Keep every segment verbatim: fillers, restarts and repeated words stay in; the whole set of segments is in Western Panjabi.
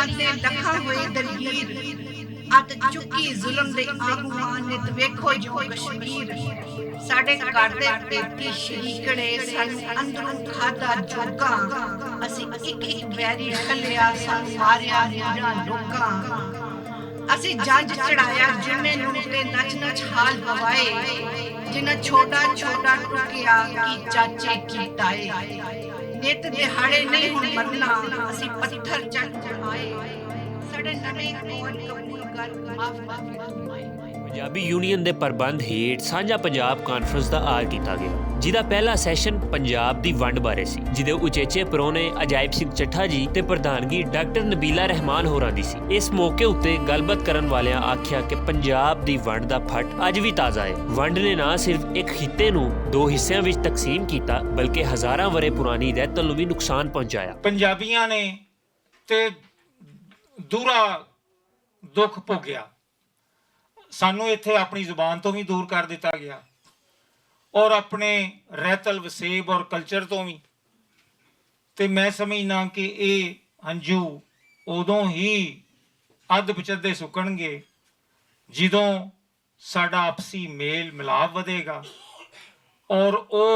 تے لکھاں ہوئے دلگیر، ات چکی ظلم دے آگواں نت ویکھو جو کشمیر۔ ساڈے گھر دے پینتی شریکڑے سانوں اندروں کھادا جوکاں، اسی اک اک ویری کھلیا سانوں ماریا میراں لوکاں۔ اسی جنج چڑھایا جمعے نوں تے نچ نچ حال پوائے، جنہاں چھوٹا چھوٹا ٹکیا کی چاچے کی تائے۔ نت دہاڑے نہیں ہن مرنا، اسی پتھر چک چڑھائے۔ ساڈے نویں قول قبول کر معاف کر دے۔ پنجابی یونین دے پربند ہیٹ سانجا پنجاب کانفرنس دا آغاز کیتا گیا، جس دا پہلا سیشن پنجاب دی ونڈ بارے سی، جس دے اچیچے پرونے عجائب سنگھ چٹھا جی تے پردھانگی ڈاکٹر نبیلا رحمان ہوراں دی سی۔ اس موقع اتے گلبت کرن والیاں آکھیا کہ پنجاب دی ونڈ دا پھٹ اج وی تازہ ہے۔ ونڈ نے نہ صرف ایک خطے نوں دو حصیاں وچ تقسیم کیتا، بلکہ ہزاراں ورے پرانی رہتل نوں وی نقصان پہنچایا۔ پنجابیاں نے تے دورا دکھ پوگیا۔ سانوں اتھے اپنی زبان توں وی دور کر دتا گیا اور اپنے رہتل وسیب اور کلچر توں وی۔ تے میں سمجھنا کہ ایہہ ہنجو ادوں ہی ادھ بچدے سکنگے، جدوں ساڈا آپسی میل ملاپ ودے گا اور او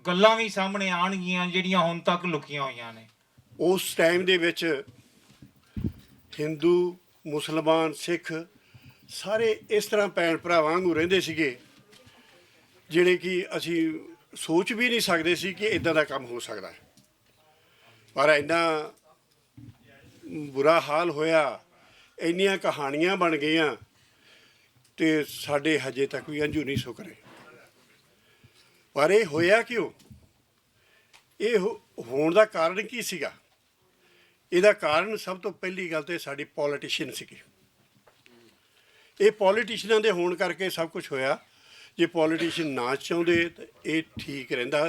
گلاں وی سامنے آنگیاں جیہڑیاں ہن تک لکیاں ہوئیاں نیں۔ اس ٹائم دے وچ ہندو، مسلمان، سکھ سارے اس طرح پین پراواں وانگوں رہندے سیگے، جیہڑے کہ اسی سوچ وی نہیں سکدے سی کہ اداں دا کم ہو سکدا ہے۔ پر اینا برا حال ہویا، اینیاں کہانیاں بن گئیاں، تے ساڈے ہجے تک وی انجو نہیں سکرے۔ پر ایہہ ہویا کیوں؟ ایہہ ہون دا کارن کی سیگا؟ ایہدا کارن سب توں پہلی گل تے ساڈی پولیٹیشن سیگی۔ ایہہ پولیٹیشناں دے ہون کر کے سب کچھ ہویا۔ جے پولیٹیشن نہ چاہندے تے ایہہ ٹھیک رہندا،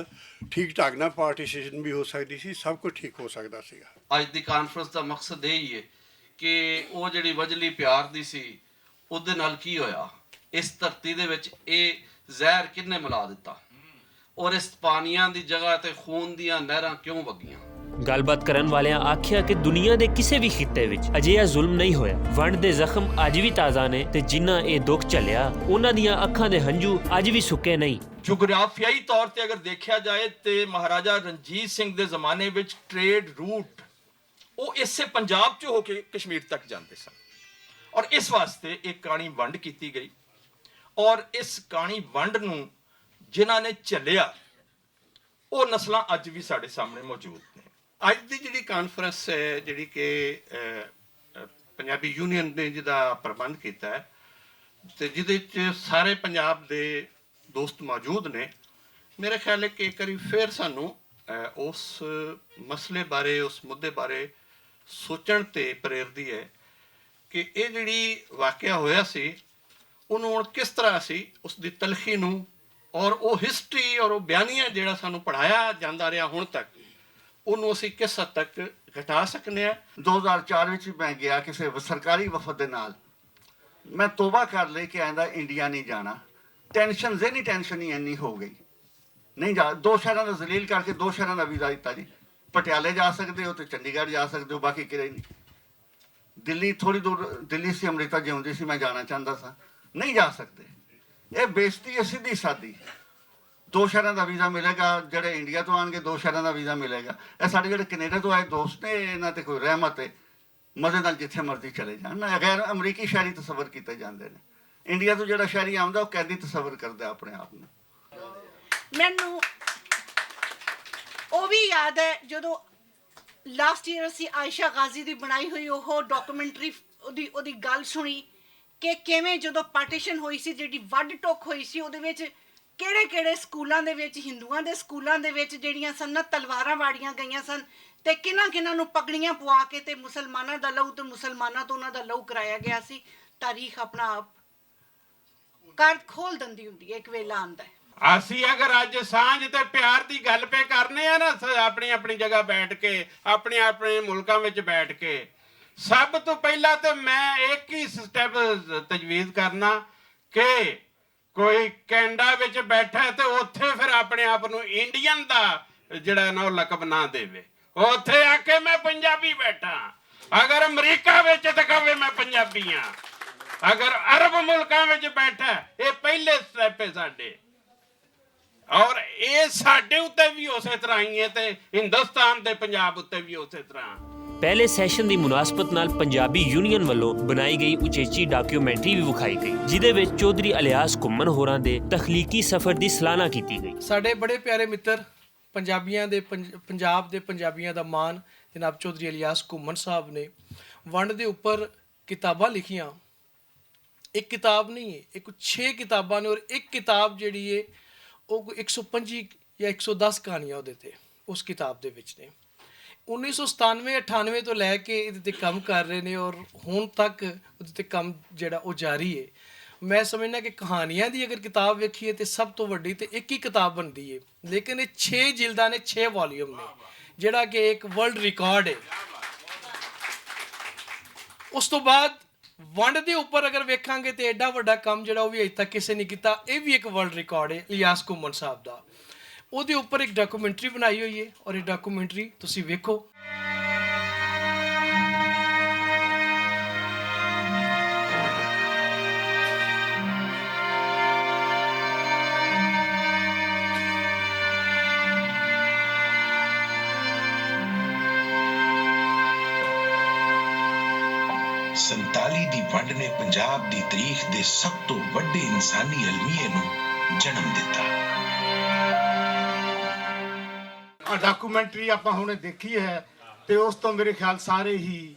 ٹھیک ٹھاک نہ پارٹیسپیشن وی ہو سکدی سی، سب کچھ ٹھیک ہو سکدا سیگا۔ اج دی کانفرنس دا مقصد ایہہ ہے کہ او جیہڑی وجلی پیار دی سی، اوہدے نال کی ہویا؟ اس دھرتی دے وچ ایہہ زہر کنے ملا دتا؟ اور اس پانیاں دی جگہ تے خون دیاں نہراں کیوں وگیاں؟ گل بات کرن والیاں آکھیا کہ دنیا دے کسے وی خطے وچ اجہیا ظلم نہیں ہویا۔ ونڈ دے زخم اج وی تازہ نے تے جنہاں ایہہ دکھ چلیا، انہاں دیاں اکھاں دے ہنجو اج وی سکے نہیں۔ جغرافیائی طور تے اگر دیکھیا جائے تے مہاراجہ رنجیت سنگھ دے زمانے وچ ٹریڈ روٹ او اسے پنجاب چوں ہو کے کشمیر تک جاندے سن، اور اس واسطے ایک کانی ونڈ کیتی گئی، اور اس کانی ونڈ نوں جنہاں نے چلیا، او نسلاں اج وی ساڈے سامنے موجود نے۔ اج دی جڑی کانفرنس ہے، جڑی کہ پنجابی یونین نے جدا پربند کیتا ہے، تے جدے وچ سارے پنجاب دے دوست موجود نے، میرے خیال ہے کہ ایک واری پھر سانوں اس مسئلے بارے، اس مدعے بارے سوچن تے پریر دی ہے کہ ایہہ جڑی واقعہ ہویا سی، انہوں ہن کس طرح اسی اس دی تلخی نوں اور او ہسٹری اور او بیانیہ جڑا سانوں پڑھایا جاندا رہیا ہن تک، انہوں اسی کس حد تک گھٹا سکنے ہیں۔ دو ہزار چار وچ میں گیا کسے سرکاری وفد دے نال، میں توبہ کر لے کہ آئندہ انڈیا نہیں جانا۔ ٹینشن، ذہنی ٹینشن ہی اینی ہو گئی۔ نہیں جا، دو شہراں دا ذلیل کر کے دو شہراں دا ویزا دتا جی۔ پٹیالے جا سکدے ہو تے چنڈی گڑھ جا سکدے ہو، باقی کرے نہیں۔ دلی تھوڑی دور، دلی سی امریتا جیوندی سی، میں جانا چاہندا سا، نہیں جا سکدے۔ اے بےعزتی ہے سیدھی سادی۔ دو شہراں دا ویزا ملے گا، جڑے انڈیا تو آن گے دو شہراں دا ویزا ملے گا۔ اے ساڈے جڑے کینیڈا تو آئے دوست نے، انہاں تے کوئی رحمت ہے، مزے نال جتھے مرضی چلے جان۔ نہ، غیر امریکی شہری تصور کیتے جاندے نے۔ انڈیا تو جڑا شہری آوندا، او قیدی تصور کردا اپنے آپ نوں۔ مینوں او وی یاد ہے جدوں لاسٹ ایئر اسی عائشہ غازی دی بنائی ہوئی او ڈاکومنٹری، اودی اودی گل سنی کہ کیویں جدوں پارٹیشن ہوئی سی، جیڑی وڈ ٹوک ہوئی سی، اودے وچ کیڑے کیڑے سکولاں دے وچ، ہندوؤں دے سکولاں دے وچ جیڑیاں سن نا، تلواراں واڑیاں گئیاں سن، تے کناں کناں نوں پگڑیاں پوا کے تے مسلماناں دا لہو تے مسلماناں توں انہاں دا لہو کرایا گیا سی۔ تاریخ اپنا آپ کارڈ کھول دندی ہوندی ہے، ایک ویلا آندا ہے۔ اسی اگر اج سانجھ تے پیار دی گل پہ کرنے آں نا، س-، اپنی اپنی جگہ بیٹھ کے، اپنے اپنے ملکاں وچ بیٹھ کے، سب تو پہلا تے میں ایک ہی سٹیپ تجویز کرنا کہ کوئی کینیڈا وچ بیٹھا ہے تے اوتھے پھر اپنے آپ نوں انڈین دا جڑا ہے نا، او لقب نہ دیوے۔ اوتھے آ کے میں پنجابی بیٹھا ہاں۔ اگر امریکہ وچ تے کہے میں پنجابی ہاں، اگر عرب ملکاں وچ بیٹھا، اے پہلے سٹیپ ہے ساڈے۔ اور اے ساڈے اُتے وی اُسے طرح ہی ہے تے ہندوستان دے پنجاب اُتے وی اُسے طرح۔ پہلے سیشن دی مناسبت نال پنجابی یونین ولوں بنائی گئی اچیچی ڈاکیومنٹری وی وکھائی گئی، جدے وچ چوہدری الیاس گھمن ہوراں دے تخلیقی سفر دی سلانا کیتی گئی۔ ساڈے بڑے پیارے متر پنجابیاں دے پنج- پنجاب دے پنجابیاں دا مان جناب چوہدری الیاس گھمن صاحب نے ونڈ دے اپر کتاباں لکھیاں۔ ایک کتاب نہیں ہے، ایک چھ کتاباں نے، اور ایک کتاب جیڑی ہے، وہ کوئی ایک سو پنجی یا ایک سو دس کہانیاں وہ دیتے اس کتاب دے وچ نے۔ انیس سو ستانوے اٹھانوے تو لے کے یہ کم کر رہے نے، اور ہن تک وہ کم جیڑا وہ جاری ہے۔ میں سمجھنا کہ کہانیاں دی اگر کتاب ویکھیے تو سب تو وڈی تو ایک ہی کتاب بنتی ہے، لیکن یہ چھ جلداں نے، چھ والیوم نے، جیڑا کہ ایک ورلڈ ریکارڈ ہے۔ اس تو بعد ونڈ دے اوپر اگر ویکھاں گے تے ایڈا وڈا کم جڑا او وی اج تک کسے نہیں کیتا۔ اے وی ایک ورلڈ ریکارڈ ہے الیاس گھومن صاحب دا۔ او دے اوپر ایک ڈاکومنٹری بنائی ہوئی ہے، اور اے ڈاکومنٹری تسی ویکھو۔ سنتالی دی ونڈ نے پنجاب دی تاریخ دے سب توں وڈے انسانی المیے نوں جنم دتا۔ ڈاکومنٹری آپاں ہن دیکھی ہے، تے اس توں میرے خیال سارے ہی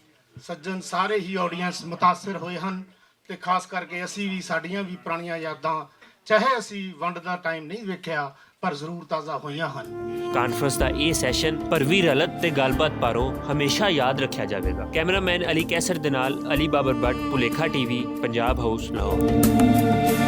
سجن، سارے ہی آڈینس متاثر ہوئے ہن۔ تے خاص کر کے اسی وی، ساڈیاں وی پرانیاں یاداں، چاہے اسی ونڈ دا ٹائم نہیں ویکھیا، پر ضرور تازہ ہوئیاں ہن۔ کانفرنس دا اے سیشن پروی رلت تے گل بات پاروں ہمیشہ یاد رکھیا جاوے گا۔ کیمرہ مین علی کیسر دے نال علی بابر بٹ، پولیکھا ٹی وی، پنجاب ہاؤس، لاہور۔